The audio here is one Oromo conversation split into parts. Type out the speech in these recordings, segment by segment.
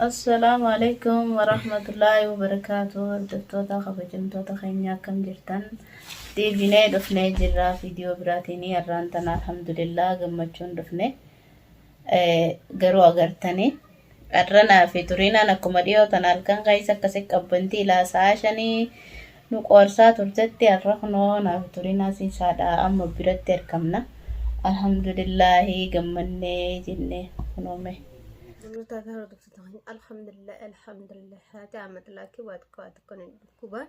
Assalaamu alaikum warahmatullaahi wabarakaatu. Hordoftoota kabajamtoota keenya, akkam jirtan? Deebinee dhufnee jirra viidiyoo biraatiin. Har'aan tana alhamdulillah gammachuun dhufne. Garuu agartanii har'anaa fi turiinaan akkuma dhiyoo tana halkan keessa akkasi qabbantii ilaa sa'a 5 nu qoorsaa turtetti, har'a kunoo naaf turiinaa siisaadha amma biratti argamna. Alhamdulillaahi gammannee jennee kunoome. Namootaa fi hordoftoota keenya, alhamdulillah, alhamdulillah. Haati Ahmad laakii waa xiqqoo waa xiqqoo ni dhukkuba.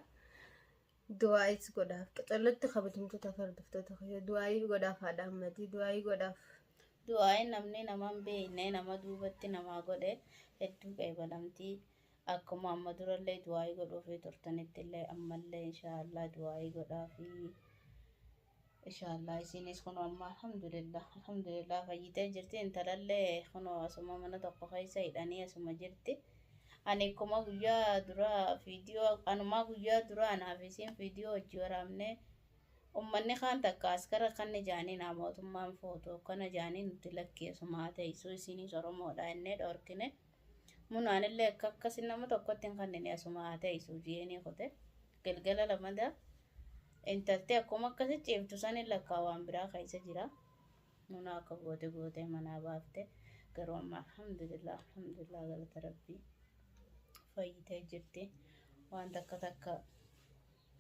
Du'aayis godhaaf qixallotti. Kabajamtoota fi hordoftoota keenya, du'aayii godhaaf, haadha Ahmadii du'aayii godhaaf. Du'aayin namni nama hin beekne nama duubatti namaa godhe hedduu qeebalamtii. Akkuma amma durallee du'aayii godhuufii turtanitti illee ammallee inshaallah du'aayii godhaafii. Inshaallah isinis kun amma alhamdulillah, alhamdulillah fayyitee jirti. Intalallee kunoo asuma mana tokko keessa hidhanii asuma jirti. Ani akkuma guyyaa duraa viidiyoo, anumaa guyyaa duraa anaaf isiin viidiyoo hojii waraabnee, ummanni kaan takka askara kanni jaanii naa mootummaan fuutu akkana jaanii, nuti lakkii asuma haa teessu, isinis Oromoodha innee dhorkine. Munaanillee akka akkasi nama tokkotti hin kannine, asuma haa teessu jeenii kute. Galgala lamada intalti akkuma akkasi ciiftu sani lakkaa waan biraa keessa jira. Muna akka goote gootee manaa baafte. Garuu amma alhamdulillah, alhamdulillah, galata rabbii fayyitee jirti. Waan takka takka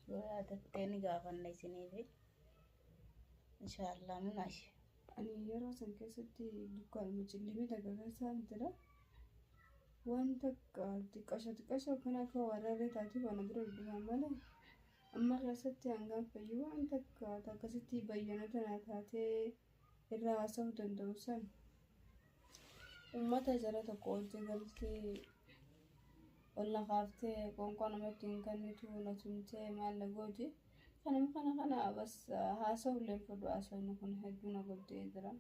yoo yaadattee ni gaafanna isiniifi. Inshaallah munaash. Ani yeroo san keessatti dukkaanuma cillimii takka keessaan jira. Waan takka xiqqasho xiqqasho kan akka warraarree taatuuf ana bira dhufan malee, amma keessatti hangaan fayyu waan takka akkasitti bayyanata naa taatee irraa haasa'uu danda'u san uummata jara tokko olti galtee ol na kaaftee qoonqoo namatti hin kennitu, na tumtee maal na gooti. Kanuma kana bas haasa'u illee fedhu, haasa'uun kun hedduu na goddee jira.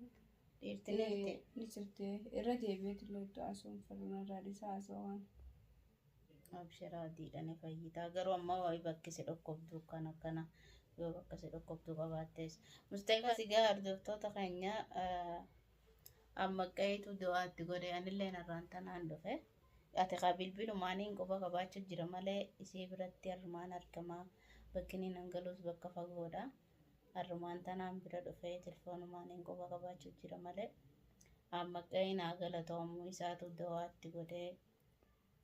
Dhiirti ni jirti. Ni jirti, irra deebi'eetu illee iddoo haasa'uun fedhu, narraa dhiisa haasa'u waan. Abshiraa diidhani fayyitaa. Garuu amma wayi bakki si dhukkubdu kan akkana yoo bakka si dhukkubdu qabaattees. Mustaqaa sigaa hordoftoota keenya, amma qayitu du'aatti godhe, anillee narraan tanaan dhufe. Ati kaa bilbilumaaniin quba qabaachuu jira malee isii biratti harrumaan argamaa. Bakki inni nan galus bakka fagoodha. Harrumaan tanaan bira dhufee tilfoonumaaniin quba qabaachuu jira malee. Amma qayin haa galatoomu, isaatu du'aatti godhee.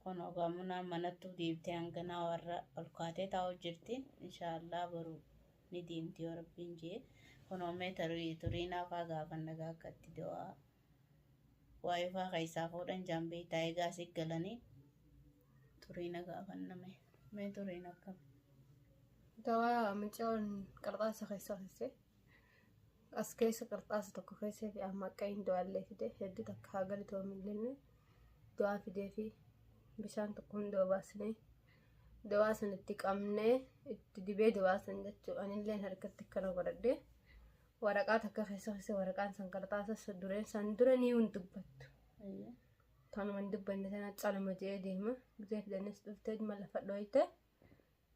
Kun ogamunaan manattuu deemtee hanganaa warra ol kaatee taa'u jirti. Inshaallah boru ni deemti yoo rabbiin jee. Kunoo mee tarii turiinaa faa gaafanna gaa akka itti du'aa. Waa'ee faa keessaa fuudhan jaan beektaa egaa si galanii turiina gaafanna mee. Mee turiin akkam? Dawaa mucoon qarxaasa keessa keesse. As keessa qarxaasa tokko keessa fi amma akka inni du'aallee fide hedduu takka haa galatoomillee, du'aa fidee fi bishaan tokko hunda obaasnee dawaa san itti qabnee itti dibee, dawaa san jechuun anillee harkatti akkana godhadhee waraqaa takka keessa keessa, waraqaan san qarxaasa dureen san dura ni hin dubbattu. Tanuma hin dubbanne tana calama jedhee deema. Gizee fidanis dhuftee dhuma lafa dhooyte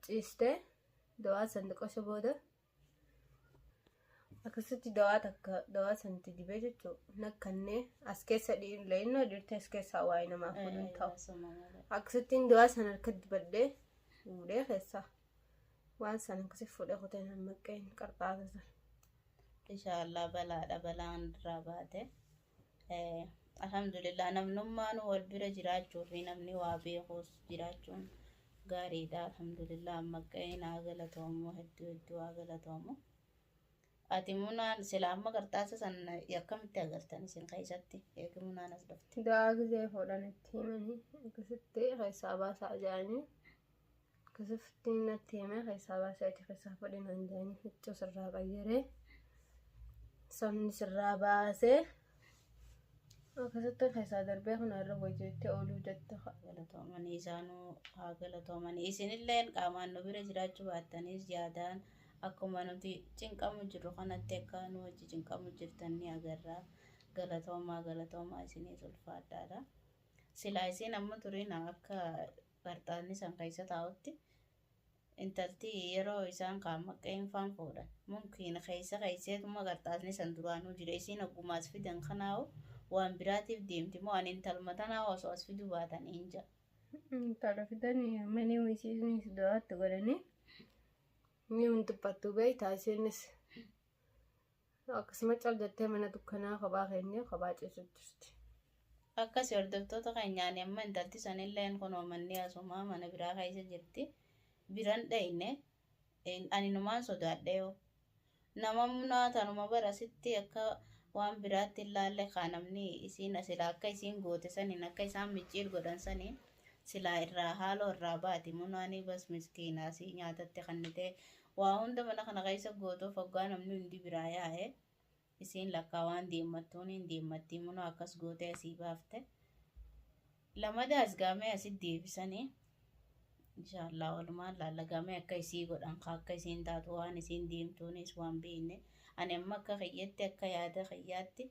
ciistee dawaa san xiqqoosha booda akkasitti dawaa takka dawaa sanatti dibee jechuun nakkannee as keessa leennoo dhirtee as keessaa waa'ee namaa fuudhuun ta'u. Akkasittiin dawaa san harka dibadhee fuudhee keessaa waan san akkasi fuudhee kuteen hammaqqeen qarxaasa san. Inshaallah balaadha, balaan irraa baate. Alhamdulillah, namnummaan wal bira jiraachuu fi namni waa beekuus jiraachuun gaariidha. Alhamdulillah, amma qa'een haa galatoomu, hedduu hedduu haa galatoomu. Ati munaan sila amma qarxaasa san akkamitti agartan isin keessatti eegi munaan as dhufte? Dawaa gizee fuudhan itti himanii akkasitti keessaa baasaa jedhanii, akkasitti natti himee keessaa baasee achi keessaa fudhinaan jedhanii, huccuu sirraa qayyaree sabni sirraa baasee akkasitti keessaa darbee kun irra wayyeettee ooluu jette. Galatoomanii, isaanuu haa galatoomanii. Isinilleen qaamaan nu bira jiraachuu baattanis yaadaan akkuma nuti cinqamu jirru kanatti akka nu wajji cinqamu jirtan ni agarra. Galatoomaa, galatoomaa, isiniis ulfaadhaadha. Silaa isiin amma turina akka qarxaanni san keessa taa'utti intalti yeroo isaan kaammaqqeen faan fuudhan mumkiin keessa keesseetuma qarxaasni san duraanuu jira, isiin oggumaas fidan kanaa'u Waan biraatiif deemti moo ani intaluma tanaa osoo as fiduu baatanii hin jaa. Intala fidanii manii isiinis du'aatti godhanii ni hundubbattu beektaa isiinis akkasuma cal jettee mana dukkanaa kophaa keenya kophaa ciisu jirti. Akkasii hordoftoota keenyaan amma intalti sanillee kunoo manni asumaa mana biraa keessa jirti. Biran dhayne ani numaan sodaadhe yoo. Nama munaa tanuma bara sitti akka waan biraatti ilaalle kaa namni isiin silaa akka isiin goote saniin akka isaan micciir godhan saniin silaa irraa haaloo irraa baati munaanii bas miskiinaa si nyaatatti kannitee waa hunda mana kana keessa gootuuf hoggaa namni hundi biraa yaa'e isiin lakkaa waan deemmattuun hin deemmattii munaa akkas gootee asii baafte. Lamada as gaamee asitti deebisanii inshaallah walumaan lallagamee akka isii godhan ka akka isiin taatu waan isiin deemtuunis waan beekne ani amma akka kiyyatti akka yaada kiyyaatti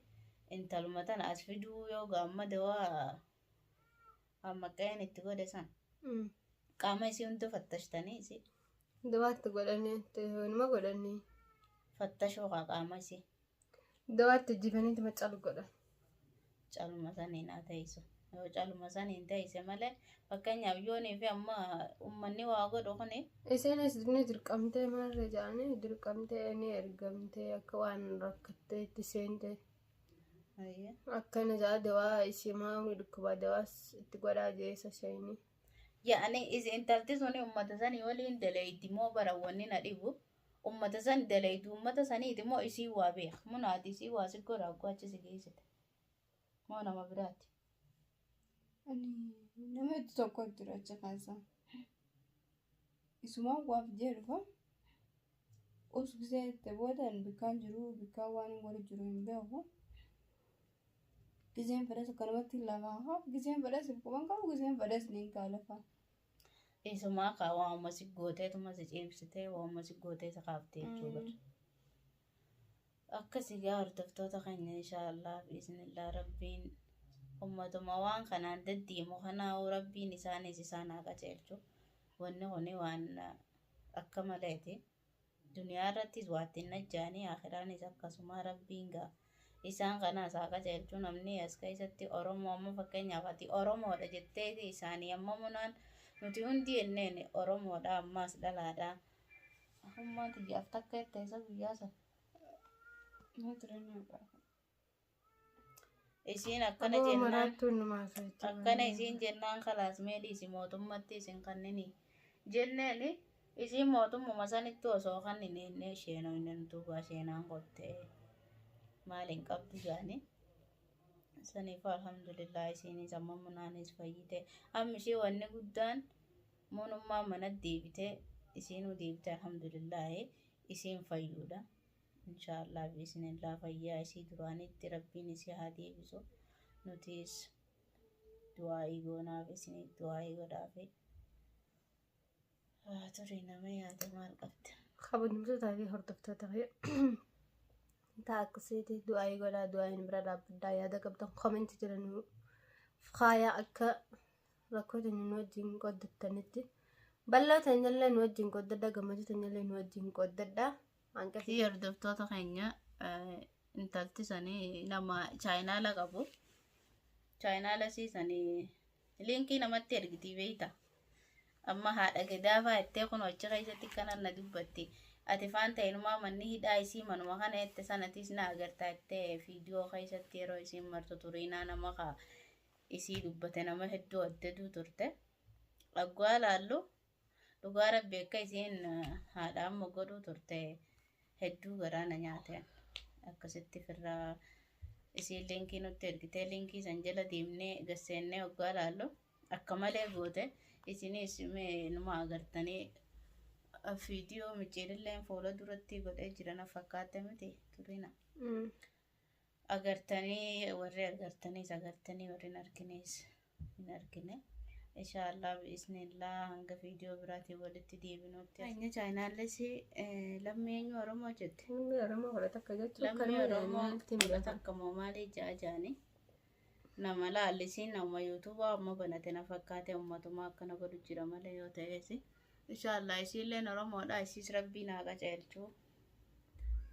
intaluma tana as fiduu yoo gaamma dawaa ammaqqeen itti godhe san qaama isii hunda fattashtanii isii Dawaatti godhanii numa godhanii fattashuu kaa qaama isii dawaatti jifaniitu macalu godhan. Caluma saniin haa ta'isu yoo caluma saniin ta'ise malee fakkeenyaaf yoonii fi amma ummanni waa godhu kuni. Isiinis ni dirqamtee maarree jedhanii dirqamtee ni ergamtee akka waan rakkattee itti seente. Akkana jedha dawaa ishee maamni dhukkubaa dawaas itti godhaa jeessa isheenii. Yaani intalti suni ummata sanii waliin daleeyti moo barawwanni na dhibu ummata san daleeytu ummata saniiti moo isii waa beek munaati isii waa si godha akkoo achi si geessite moo nama biraati. Ani nama itti tokko jira achi keessa. Isumaan waaf jee dhufa. Os gisee itti boodan bikkaan jiru bikkaan waan hin godhu jiru hin beeku. Giseen fedhes akkanumatti lafaa haaf giseen fedhes quban qabu giseen fedhes ni kaa lafa. Isumaa kaa waanuma si gooteetuma si ciibsitee waanuma si gootee si kaaftee jechuu bara. Akkasii gaa hordoftoota keenya inshaallah biiznillaa rabbiin ummatuma waan kanaan deddeemu kanaa'uu rabbiin isaanis isaan haa qajeelchu. Wanni kuni waan akka maleeti. Duniyaa irrattis waa ittiin najjaanii akiraanis akkasuma rabbiin gaa isaan kanaas haa qajeelchu. Namni as keessatti Oromoo amma fakkeenyaaf ati Oromoodha jetteeti isaanii amma munaan nuti hundi jenneen Oromoodha ammaas dhalaadha. Hummaan xiyyaaf takka jettee isa guyyaa sana. Isiin akkana Aboo jennaan maraattuun numaa sochii. Akkana isiin jennaan kalaas mee dhiisi mootummatti isin kannini jenneeni isiin mootummuma sanittu osoo kannine inni isheenoo inni duuba isheenaan qottee maal hin qabdu jaani. Saniif alhamdulillah isiinis amma munaanis fayyite. Amma ishee wanni guddaan munummaa mana deebite isiinuu deebite alhamdulillah isiin fayyuudha. Inshaallah biiznillah fayyaa isii duraanitti rabbiin isii haa deebisu. Nutis du'aa'ii goonaaf isinii du'aa'ii godhaafi. Haa turii nama yaada maal qabda? Kabajamtootaa fi hordoftoota fi ta'a akkasiiti du'aa'ii godhaa du'aa'iin bira dhaabbadhaa yaada qabdan koomenti jiran faayaa akka rakkoo teenya nu wajjin qooddattanitti bal'aa teenyallee nu wajjin qooddadhaa gammachuu teenyallee nu wajjin qooddadhaa. Fi hordoftoota keenya intalti sanii nama chaayinaala qabu. Chaayinaala siisanii liinkii namatti ergitii beeyta. Amma haadha gadaa fa'aa jettee kun achi keessatti kanan na dubbatti. Ati faan ta'inummaa manni hidhaa isii manuma kana jette sanatis na agartaa jettee viidiyoo keessatti yeroo isiin martu turiinaa nama kaa isii dubbate nama hedduu addaduu turte. Dhaggaa laallu dhugaa rabbi akka isiin haadha amma godhuu turte hedduu garaa na nyaate. Akkasitti firraa isiin liinkii nutti ergitee liinkii san jala deemnee gaseennee hoggaa laallu akka malee goote isinis mee numa agartanii viidiyoo micciirilleen fuula duratti godhee jiran fakkaatte miti turina. Agartanii warri agartaniis agartanii warri hin arginees hin argine. Inshaallah biiznillaa hanga viidiyoo biraatiin walitti deebinutti. Keenya chaayinaalles lammii eenyu Oromoo jette? Lammii Oromoo kudha takka jechuun Lammii Oromoo kanuma kudha takka moo maalii ja'a ja'anii? Nama laallisiin nama yuutuubaa amma banate na fakkaate ummatumaa akkana godhu jira malee yoo ta'es. Inshaallah isiilleen Oromoodha isiis rabbiin haa qajeelchu.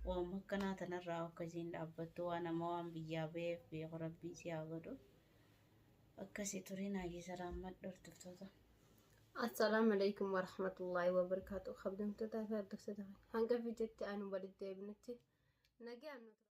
Waan akkanaa tanarraa akka isiin dhaabbattu waan nama waan biyyaa ba'eef beeku rabbii si haa godhu. Akkasii turii naagii salaammadhu hordoftoota. Assalaamu alaikum warahmatullaahi wabarakaatu. Kabajamtootaa fi hordoftoota hanga viidiyootti aanu walitti deebinutti nagaan nu